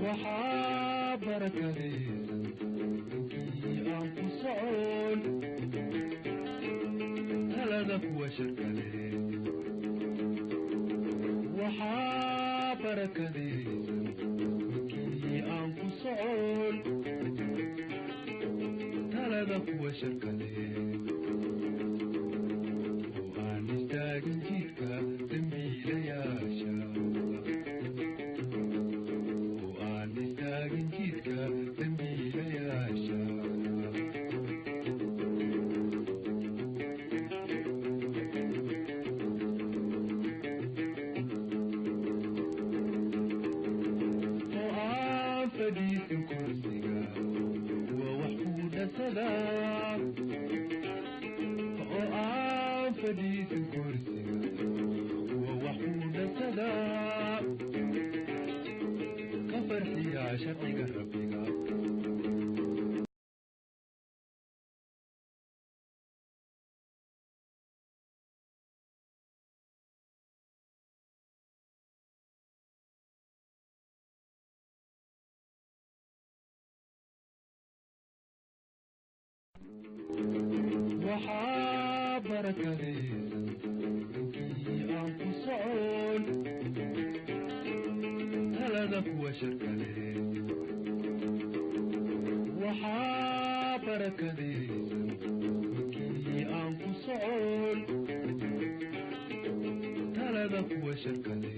Waxaa barakadaysan ninkii aan ku socon talada kuwa sharkale. Waxaa barakadaysan ninkii aan ku socon talada kuwa sharkale, oo aan istaagin jidka dembiilayaasha, oo aan istaagin jidka dembiilayaasha. Oo aan fadhiisin kursiga kuwa wax ku dhasada, oo aan fadhiisin kursiga kuwa wax ku dhasada, ka farxiya sharciga Rabbiga. Waxaa barakadaysan ninkii aan ku socon talada kuwa sharkale. Waxaa barakadaysan ninkii aan ku socon talada kuwa sharkale,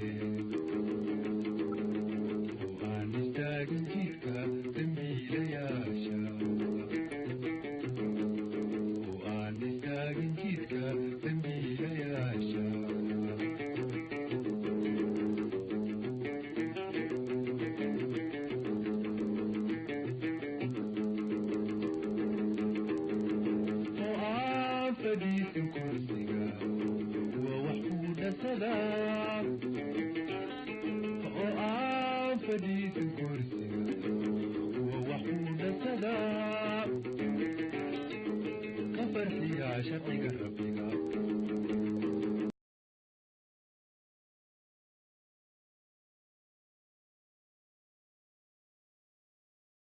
oo aan istaagin jidka dembiilayaasha, oo aan istaagin jidka dembiilayaasha. Oo aan fadhiisin kursiga kuwa wax ku dhasada, oo aan fadhiisin kursiga kuwa wax ku dhasada, ka farxiya sharciga